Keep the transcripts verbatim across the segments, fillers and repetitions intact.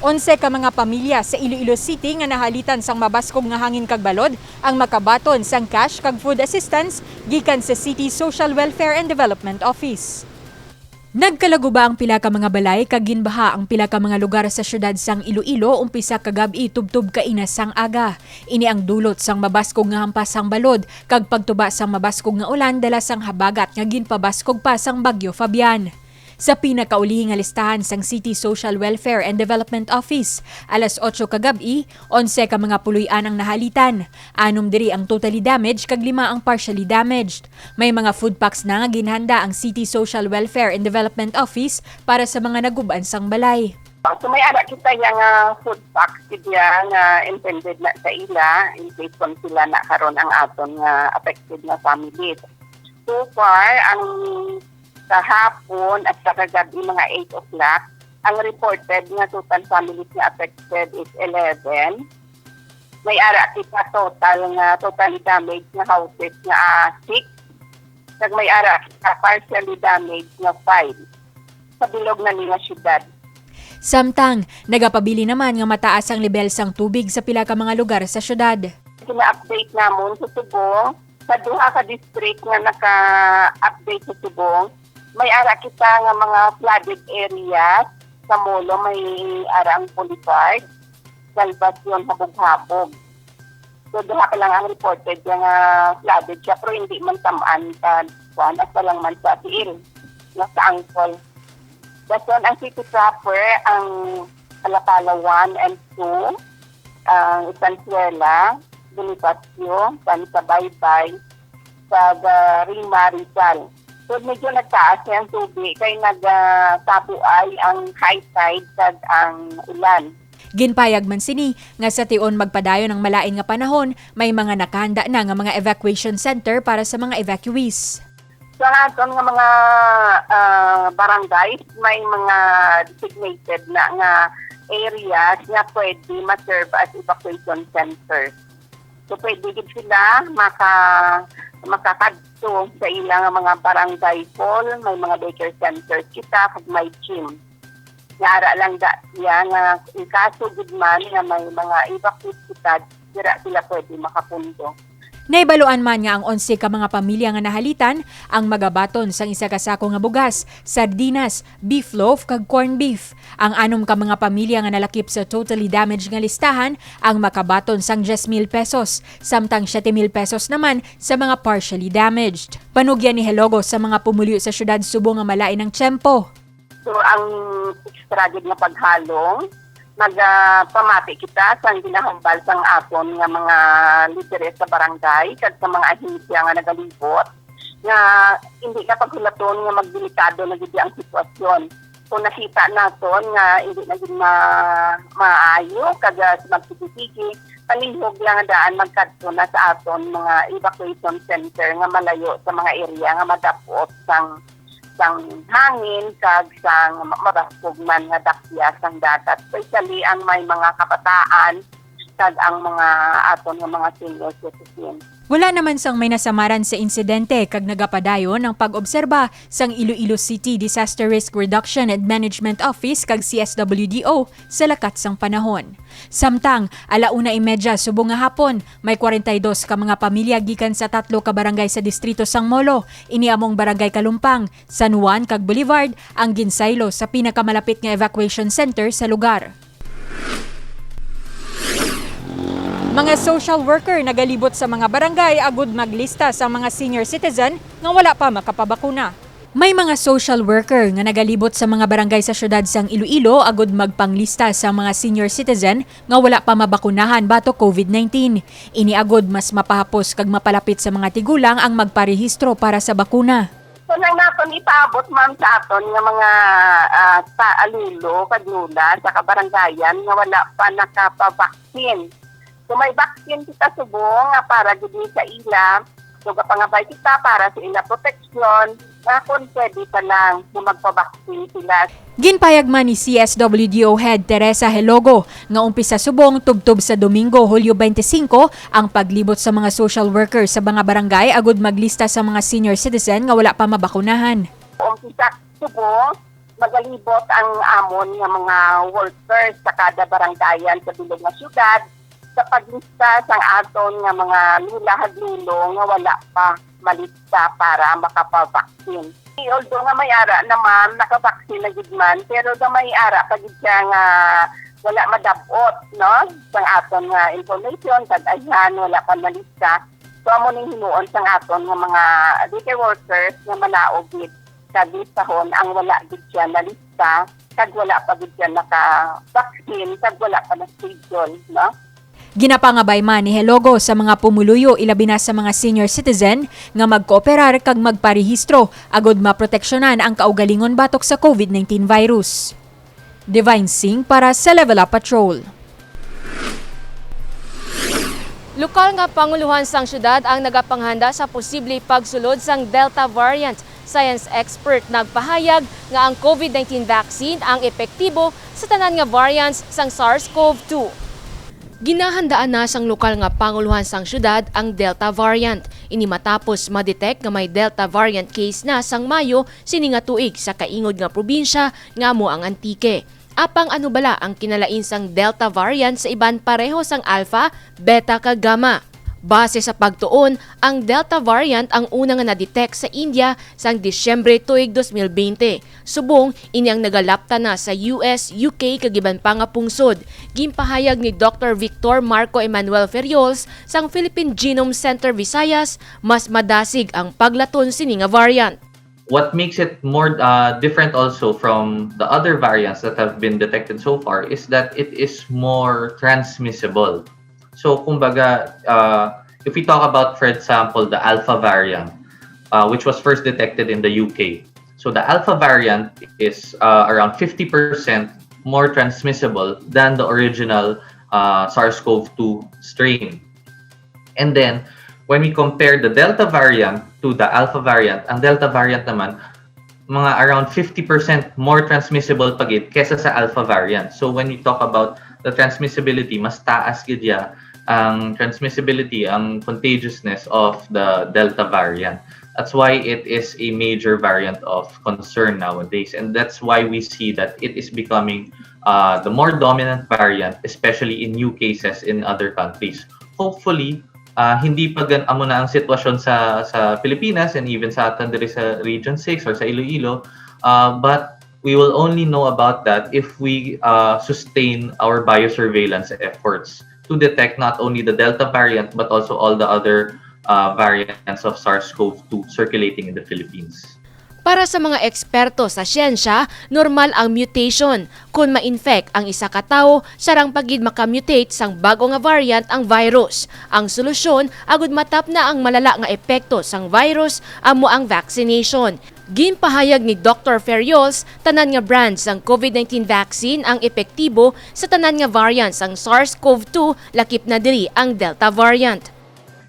Onse ka mga pamilya sa Iloilo City nga nahalitan sang mabaskog nga hangin kag balod ang makabaton sang cash kag food assistance gikan sa City Social Welfare and Development Office. Nagkalaguba ang pila ka mga balay kag ginbaha ang pila ka mga lugar sa siyudad sang Iloilo umpisa kagab-i tubtob kaina sang aga. Ini ang dulot sang mabaskog nga hampas sang balod kag pagtuba sang mabaskog nga ulan dala sang habagat nga ginpabaskog pa sang Bagyo Fabian. Sa pinakaulihi nga listahan sang City Social Welfare and Development Office, alas otso kagab-i, onse ka mga puloy-an ang nahalitan. Anom diri ang totally damaged kag lima ang partially damaged. May mga food packs na nga ginhanda ang City Social Welfare and Development Office para sa mga nagub-an sang balay. So, may ara kita yang, ah, food packs, gid ya nga intended na sa ila in case kung sila na karon ang aton nga affected nga families. So far, ang kahapon at sa kagabi, mga eight o'clock, ang reported nga total families nga affected is eleven. May ara kita total nga, totally damaged nga houses nga, ah, six. Kag may ara kita partially damaged nga five sa bilog na ni nga syudad. Samtang, nagapabilin naman nga mataas ang lebel sang tubig sa pila ka mga lugar sa syudad. Gina-update namon sa subong, sa duha ka district nga naka-update sa subong, may ara kita nga mga flooded areas. Sa Molo, may ara ang Boulevard, Salvacion, Habog-Habog. So, duha pa lang ang reported nga flooded siya, pero hindi man tam-an sa kuan, asa lang man sa tiil, nga sa angkol. Dason ang city proper, ang Palapala one and two, ang Estanzuela, Bonifacio, San Sabaybay, sa, ah, Rima, Rizal. So, medyo nagtaas niya ang tubig kay nag, ah, tabuay ang high tide kag ang ulan. Ginpayag man sini nga sa tion magpadayon ang malain nga panahon, may mga nakahanda na nga mga evacuation center para sa mga evacuees. Sa aton nga mga, ah, barangays, may mga designated na nga areas nga pwede ma-serve as evacuation center. So, pwede gid sila maka-, makakadto sa ila nga mga barangay hall, may mga daycare centers kita, kag may gym. Nga ara lang da, ya, nga in kaso gid man nga may mga evacuees kita, dira sila pwede makapundo. Nahibaluan man nga ang onse ka mga pamilya nga nahalitan ang magabaton sang isa ka sako nga bugas, sardinas, beef loaf, kag corned beef. Ang anom ka mga pamilya nga nalakip sa totally damaged nga listahan ang makabaton sang diyes mil pesos, samtang siyete mil pesos naman sa mga partially damaged. Panugyan ni Helogo sa mga pumuluyo sa siyudad subong nga malain ang tiyempo. So, ang extra gid nga paghalong, nagapamati kita sang ginahambal sang aton nga mga lideres sa barangay kag sa mga ahensya nga nagalibot nga hindi na paghulaton nga magdelikado na gid ang sitwasyon. Kung nakita naton nga hindi na gid ma-, maayo kag, ah, magsigi-sige, palihog lang nga daan magkadto na sa aton mga evacuation center nga malayo sa mga area nga madap-ot sang, sang hangin kag sang ma-, mabaskog man nga dakya sang dagat, especially ang may mga kabataan kag ang mga aton nga mga senior citizen. Wala naman sang may nasamaran sa insidente kag nagapadayon ang pag-obserba sang Iloilo City Disaster Risk Reduction and Management Office kag C S W D O sa lakat sang panahon. Samtang, ala una imedya subong nga hapon, may kwarenta y dos ka mga pamilya gikan sa tatlo ka barangay sa distrito sang Molo, ini among Barangay Kalumpang, San Juan, kag Boulevard, ang ginsaylo sa pinakamalapit nga evacuation center sa lugar. Mga social worker nagalibot sa mga barangay agud maglista sa mga senior citizen nga wala pa makapabakuna. May mga social worker nga nagalibot sa mga barangay sa siyudad sang Iloilo agud magpanglista sa mga senior citizen nga wala pa mabakunahan batok COVID nineteen. Ini agud mas mapahapos kag mapalapit sa mga tigulang ang magparehistro para sa bakuna. So, nang naton ipaabot, ma'am, sa aton nga mga, ah, ta-, alulo kag lola sa kabarangayan nga wala pa nakapabaksin. So, may baksin kita subong nga para gid ni sa ila. So, gapangabay kita para sa ila proteksyon, nga kung pwede pa lang nga magpabaksin sila. Ginpayag man ni C S W D O Head Teresa Helogo nga umpisa subong tubtob sa Domingo, Hulyo twenty-five, ang paglibot sa mga social worker sa mga barangay agud maglista sa mga senior citizen nga wala pa mabakunahan. Umpisa subong, Magalibot ang amon nga mga workers sa kada barangayan sa bilog nga syudad sa paglista sang aton nga mga lola kag lolo nga wala pa malista para makapabaksin. Although nga may ara naman, nakabaksin na gid man, pero daw may ara pa gid siya nga wala madab-ot, no? Sang aton nga information, kag ayhan, wala pa nalista. So, amo ning himuon sang aton nga mga daycare workers nga malaog gid kag listahon ang wala gid siya nalista, kag wala pa gid siya naka-vaccine, kag wala pa na-schedule, no? Ginapangabay man ni Helogo sa mga pumuluyo, ilabi na sa mga senior citizen, nga magkooperar kag magparehistro agud maproteksyonan ang kaugalingon batok sa COVID nineteen virus. Divine Singh para sa Level Up Patrol. Lokal nga pangulohan sang syudad ang nagapanghanda sa posible pagsulod sang Delta variant. Science expert nagpahayag nga ang COVID nineteen vaccine ang epektibo sa tanan nga variants sang SARS-CoV two. Ginahandaan na sang lokal nga pangulohan sang syudad ang Delta variant. Ini matapos ma-detect nga may Delta variant case na sang Mayo sini nga tuig sa kaingod nga probinsya nga amo ang Antique. Apang ano bala ang kinalain sang Delta variant sa iban pareho sang Alpha, Beta kag Gamma? Base sa pagtuon, ang Delta variant ang una nga na-detect sa India sang Disyembre tuig dos mil bente. Subong, ini ang nagalapta na sa U S, U K kag iban pa nga pungsod. Ginpahayag ni Doktor Victor Marco Emmanuel Ferriols sang Philippine Genome Center Visayas, mas madasig ang paglaton sini nga variant. What makes it more, uh, different also from the other variants that have been detected so far is that it is more transmissible. So, kumbaga, uh, if we talk about, for example, the Alpha variant, uh, which was first detected in the U K. So, the Alpha variant is, uh, around fifty percent more transmissible than the original, uh, SARS-CoV two strain. And then, when we compare the Delta variant to the Alpha variant, ang Delta variant naman, mga around fifty percent more transmissible pa gid kesa sa Alpha variant. So when we talk about the transmissibility, mas taas gid ya ang transmissibility, ang contagiousness of the Delta variant. That's why it is a major variant of concern nowadays. And that's why we see that it is becoming, uh, the more dominant variant, especially in new cases in other countries. Hopefully, uh, hindi pa gan-, amo na ang sitwasyon sa, sa Pilipinas and even sa aton diri sa Region six or sa Iloilo. Uh, but we will only know about that if we, uh, sustain our biosurveillance efforts to detect not only the Delta variant but also all the other, uh, variants of SARS-CoV two circulating in the Philippines. Para sa mga eksperto sa siyensya, normal ang mutation. Kon ma-infect ang isa ka tawo, sarang pa gid maka-mutate sang bag-o nga variant ang virus. Ang solusyon, agud matapna ang malala nga epekto sang virus, amo ang vaccination. Ginpahayag ni Doktor Ferriols, tanan nga brand sang COVID nineteen vaccine ang epektibo sa tanan nga variant sang SARS-CoV two, lakip na diri ang Delta variant.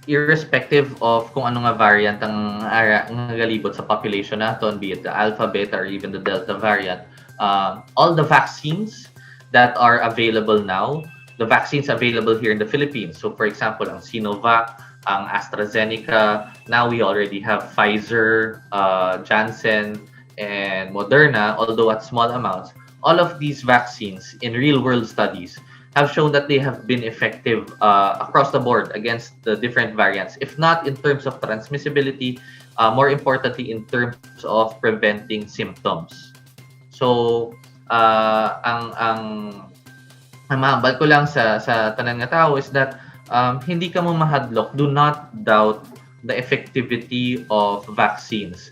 Irrespective of kung ano nga variant ang ara-, nga galibot sa population naton, be it the Alpha, Beta, or even the Delta variant, uh, all the vaccines that are available now, the vaccines available here in the Philippines. So, for example, ang Sinovac, ang AstraZeneca, now we already have Pfizer, uh, Janssen, and Moderna, although at small amounts. All of these vaccines in real-world studies have shown that they have been effective, uh, across the board against the different variants, if not in terms of transmissibility, uh, more importantly, in terms of preventing symptoms. So, uh, ang, ang, ang mahambal ko lang sa, sa tanan nga tawo is that, um, hindi kamo mahadlok. Do not doubt the effectivity of vaccines.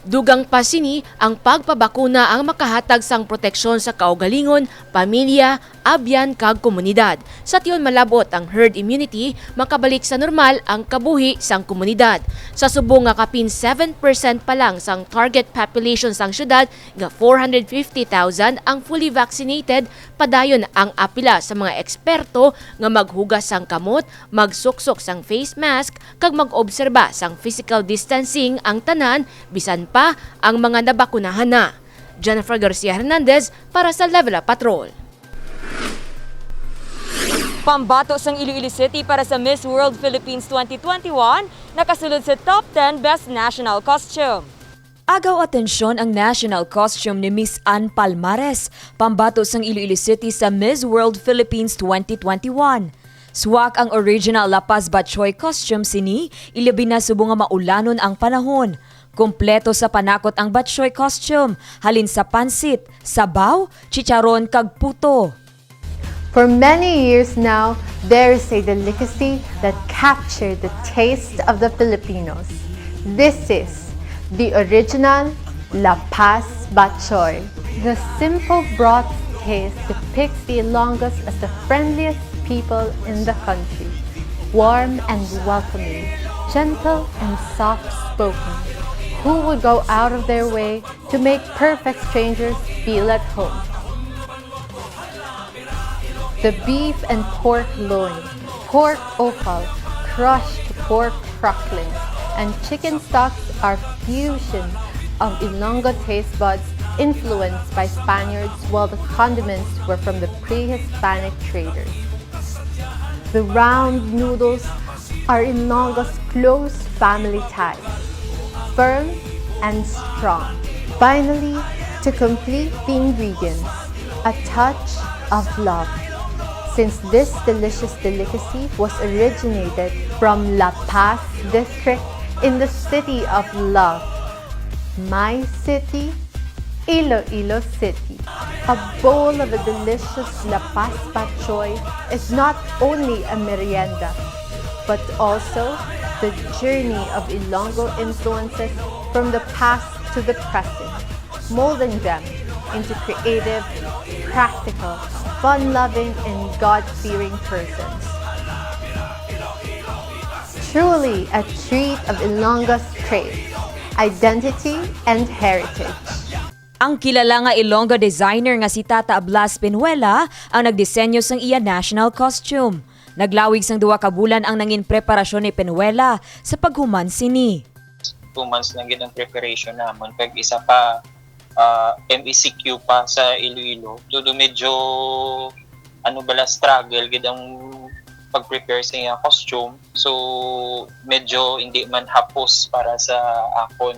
Dugang pa sini, ang pagpabakuna ang makahatag sang proteksyon sa kaugalingon, pamilya, abyan, kag komunidad. Sa tion malab-ot ang herd immunity, makabalik sa normal ang kabuhi sang komunidad. Sa subong nga kapin seven percent pa lang sang target population sang syudad nga four hundred fifty thousand ang fully vaccinated, padayon ang apila sa mga eksperto nga maghugas sang kamot, magsuksok sang face mask, kag mag-obserba sang physical distancing ang tanan, bisan pa ang mga nabakunahan na. Jennifer Garcia Hernandez para sa Level Up Patrol. Pambato sang Iloilo City para sa Miss World Philippines twenty twenty-one, nakasulod sa top ten Best National Costume. Agaw atensyon ang national costume ni Miss Ann Palmares, pambato sang Iloilo City sa Miss World Philippines twenty twenty-one. Swak ang original La Paz Batchoy costume sini, ilabi na subong nga maulanon ang panahon. Kompleto sa panakot ang Batchoy costume, halin sa pansit, sabaw, chicharon, kag puto. For many years now, there is a delicacy that captured the taste of the Filipinos. This is the original La Paz Batchoy. The simple broth taste depicts the Ilonggos as the friendliest people in the country, warm and welcoming, gentle and soft spoken, who would go out of their way to make perfect strangers feel at home. The beef and pork loin, pork offal, crushed pork cracklings, and chicken stocks are fusion of Ilonggo taste buds influenced by Spaniards, while the condiments were from the pre-Hispanic traders. The round noodles are Ilonggo's close family ties, firm and strong. Finally, to complete the ingredients, a touch of love. Since this delicious delicacy was originated from La Paz District in the city of love, my city, Iloilo City. A bowl of a delicious La Paz Batchoy is not only a merienda, but also the journey of Ilonggo influences from the past to the present, molding them into creative, practical, fun-loving, and God-fearing persons. Truly a treat of Ilonggo's traits, identity, and heritage. Ang kilala nga Ilonggo designer nga si Tata Blas Penuela ang nagdisenyo sang iya national costume. Naglawig sang duha ka bulan ang nangin preparasyon ni Penuela sa paghuman sini. Two months lang gid ang preparation namon, kag isa pa, ah, M E C Q pa sa Iloilo. So, do medyo, ano bala, struggle gid ang pag-prepare sa iyang costume. So, medyo hindi man hapos para sa akon.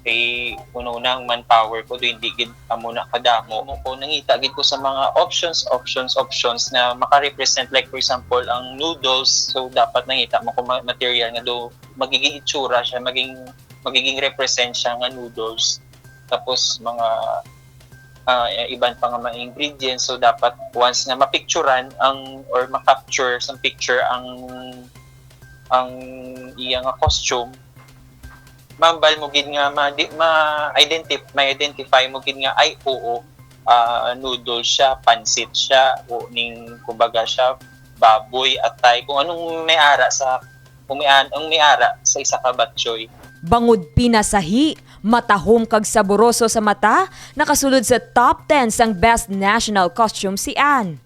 Kay una-una ang manpower ko, do hindi gid amo na kadamo. Mo ko nangita gid ko sa mga options, options, options na maka-represent, like, for example, ang noodles. So, dapat nangita mo ko ma-, material nga do magiging itsura siya, maging, magiging represent siya nga noodles. Tapos, mga, ah, iban pa nga mga ingredients. So, dapat once nga mapicturan ang, or ma-capture sa picture ang, ang iya nga costume, mambal mo gid nga ma-, di-, ma-identif-, ma-identify mo gid nga, ay, oo, ah, noodle siya, pansit siya, o ning, kumbaga siya, baboy, atay, kung anong may ara sa, kung may an-, ang may ara sa isa ka batchoy. Bangod pinasahi, matahom kag saboroso sa mata, nakasulod sa top ten sang best national costume si Ann.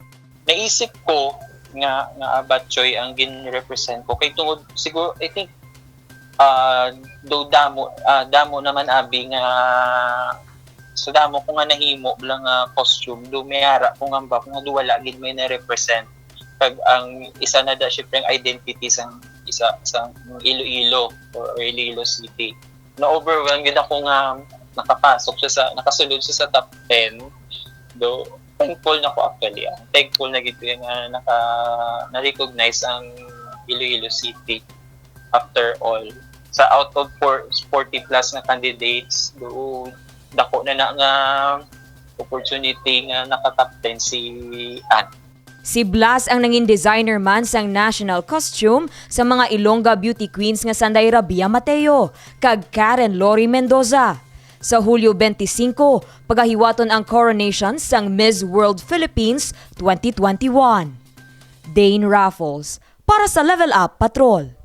Naisip ko nga, nga, ah, batchoy ang gin-represent ko. Kay tungod, siguro, I think, ah, do damo, ah, damo naman abi nga, so damo ko nga nahimo lang nga costume, do may ara ko nga ba, nga do wala gid may na-represent. Kag ang isa na da, syempre, ang identity sang isa, sang Iloilo or Iloilo City. Na-overwhelm gid ako nga nakapasok siya sa, nakasulod siya sa top ten. Do, thankful na ko actually. Ah. Thankful na gid ko nga naka, na-recognize ang Iloilo City after all. Sa out of four, forty plus na candidates, do, dako na na nga opportunity nga naka-top ten si Ann. Si Blas ang nangin designer man sang national costume sa mga Ilongga beauty queens nga sanday Rabia Mateo kag Karen Lori Mendoza. Sa Hulyo twenty-five, pagahiwaton ang coronation sang Miss World Philippines twenty twenty-one. Dane Raffles, para sa Level Up Patrol.